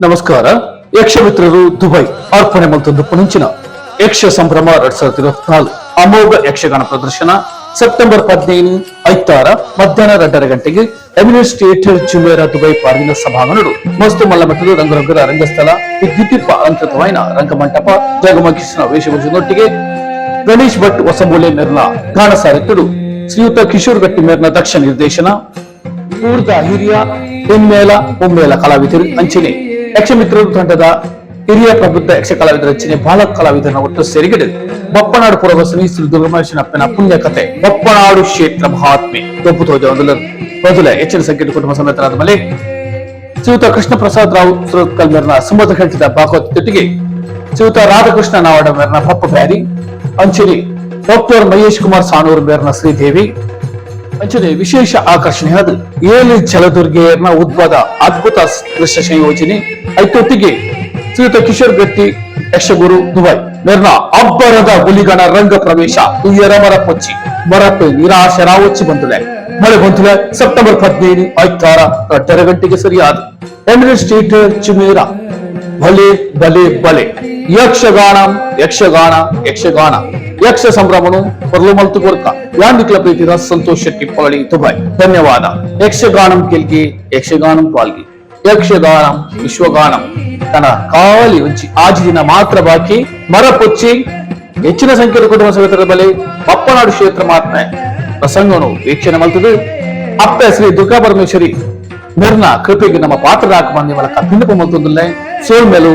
ನಮಸ್ಕಾರ. ಯಕ್ಷಮಿತ್ರರು ದುಬೈ ಅರ್ಪಣೆ ಮಲ್ತೊಂದು ಪುಣಿಂಚಿನ ಯಕ್ಷ ಸಂಭ್ರಮ 2024 ಅಮೋಘ ಯಕ್ಷಗಾನ ಪ್ರದರ್ಶನ ಸೆಪ್ಟೆಂಬರ್ 15 ಐತಾರ ಮಧ್ಯಾಹ್ನ 2:30 ಗಂಟೆಗೆ Emirates theatre, Jumeirah, Dubai ಪಾರ್ವಿನ ಸಭಾಂಗಣಡು. ಮಸ್ತು ಮಲ್ಲ ಮಟ್ಟದ ರಂಗರಂಗದ ರಂಗಸ್ಥಳ, ವಿದ್ಯುತ್ ಅಲಂಕೃತವಾಯಿನ ರಂಗಮಂಟಪ ಜಗಮಗಿಸಿನ ವೇಷಭೂಷಣದೊಟ್ಟಿಗೆ ಗಣೇಶ್ ಭಟ್ ಹೊಸಮೂಲೆ ಮೇರ್ನ ಗಾನ ಸಾರಥ್ಯಡು, ಶ್ರೀಯುತ ಕಿಶೋರ್ ಗಟ್ಟಿ ಮೇರ್ನ ದಕ್ಷ ನಿರ್ದೇಶನ, ಊರ್ದ ಹಿರಿಯ ಹಿಮ್ಮೇಳ ಮುಮ್ಮೇಳ ಕಲಾವಿದರು ಅಂಚನೆ ಯಕ್ಷಮಿತ್ರರು ತಂಡದ ಹಿರಿಯ ಪ್ರಬುದ್ಧ ಯಕ್ಷ ಕಲಾವಿದರ ಅಂಚನೆ ಬಾಲ ಕಲಾವಿದರನ್ನ ಒಟ್ಟು ಸೇರಿಗೆಡು ಬಪ್ಪನಾಡು ಪುರವಸನಿ ಶ್ರೀ ದುರ್ಗಮೇಶನ ಅಪ್ಪನ ಪುಣ್ಯ ಕಥೆ ಬಪ್ಪನಾಡು ಕ್ಷೇತ್ರ ಮಹಾತ್ಮೆ ತೊಪ್ಪು ತೋಜ ಮೊದಲ ಹೆಚ್ಚಿನ ಸಂಖ್ಯೆ ಕುಟುಂಬ ಸಮೇತರಾದ ಮೇಲೆ ಶ್ರೀಯುತ ಕೃಷ್ಣ ಪ್ರಸಾದ್ ರಾವ್ ಸುರತ್ಕಲ್ ಮೇರ್ನ ಸುಮಧುರ ಕಂಠದ ಭಾಗವತೊಟ್ಟಿಗೆ ಶ್ರೀಯುತ ರಾಧಾಕೃಷ್ಣ ನಾವಡ ಮೇರ್ನ ಪಪ್ಪ ಬ್ಯಾರಿ, ಅಂಚನೆ ಡಾಕ್ಟರ್ ಮಹೇಶ್ ಕುಮಾರ್ ಸಾನೂರ್ ಮೇರ್ನ ಶ್ರೀದೇವಿ, ಅಂಚನೆ ವಿಶೇಷ ಆಕರ್ಷಣೆ ಅದು ಏಳು ಜಲದುರ್ಗೆಯರ್ನ ಉದ್ಭವ ಅದ್ಭುತ ದೃಶ್ಯ ಸಂಯೋಜನೆ. ಐತೊಟ್ಟಿಗೆ ಶ್ರೀಯುತ ಕಿಶೋರ್ ಗಟ್ಟಿ ಯಕ್ಷಗುರು ದುಬೈ ಮೇರ್ನ ಅಬ್ಬರದ ಹುಲಿಗಣ ರಂಗ ಪ್ರವೇಶ. ಮರ ಪೊಚ್ಚಿ ಮರப்பு ನಿರಾಶರಾವಚ್ಚಿ ಬಂದುಲೆ ಮಳೆ ಬಂತುಲೆ. ಸೆಪ್ಟೆಂಬರ್ 15 ಐತಾರ 2:30 ಗಂಟೆಗೆ ಸರಿಯಾದ ಎಮಿರೇಟ್ಸ್ ಥಿಯೇಟರ್, ಜುಮೇರಾ. ಭಲೆ ಭಲೆ ಭಲೆ. ಯಕ್ಷಗಾನ, ಯಕ್ಷಗಾನ, ಯಕ್ಷಗಾನ. ಯಕ್ಷ ಸಂಭ್ರಮನು ಪೊರ್ಲು ಮಲ್ತು ಕೊರ್ಕ ಯಾಂದಿಕ್ಲ ಪ್ರೀತಿದ ಸಂತೋಷ್ ಶೆಟ್ಟಿ ಪೊಳಲಿ, ದುಬೈ. ಧನ್ಯವಾದ. ಯಕ್ಷಗಾನಂ ಕೆಲ್ಗೆ, ಯಕ್ಷಗಾನಂ ಪಾಲ್ಗೆ, ಯಕ್ಷಗಾನಂ ವಿಶ್ವಗಾನಂ. ತನ್ನ ಖಾಲಿ ಒಂಜಿ ಆಜಿ ದಿನ ಮಾತ್ರ ಬಾಕಿ. ಮರ ಪೊಚ್ಚಿ. ಹೆಚ್ಚಿನ ಸಂಖ್ಯೆಯ ಕುಟುಂಬ ಸಮೇತರ ಬಲೆ ಬಪ್ಪನಾಡು ಕ್ಷೇತ್ರ ಮಹಾತ್ಮೆ ಪ್ರಸಂಗನು ವೀಕ್ಷಣೆ ಮಲ್ತದು ಅಪ್ಪೆ ಶ್ರೀ ದುರ್ಗಾ ಪರಮೇಶ್ವರಿ ಮೆರ್ನ ಕೃಪೆಗೆ ನಮ್ಮ ಪಾತ್ರರಾಕ ಮಂದಿ ಮೂಲಕ ಬಿನ್ನಪ ಮಲ್ತೊಂದುಲ್ಲೆ. ಸೋಲ್ಮೆಲು.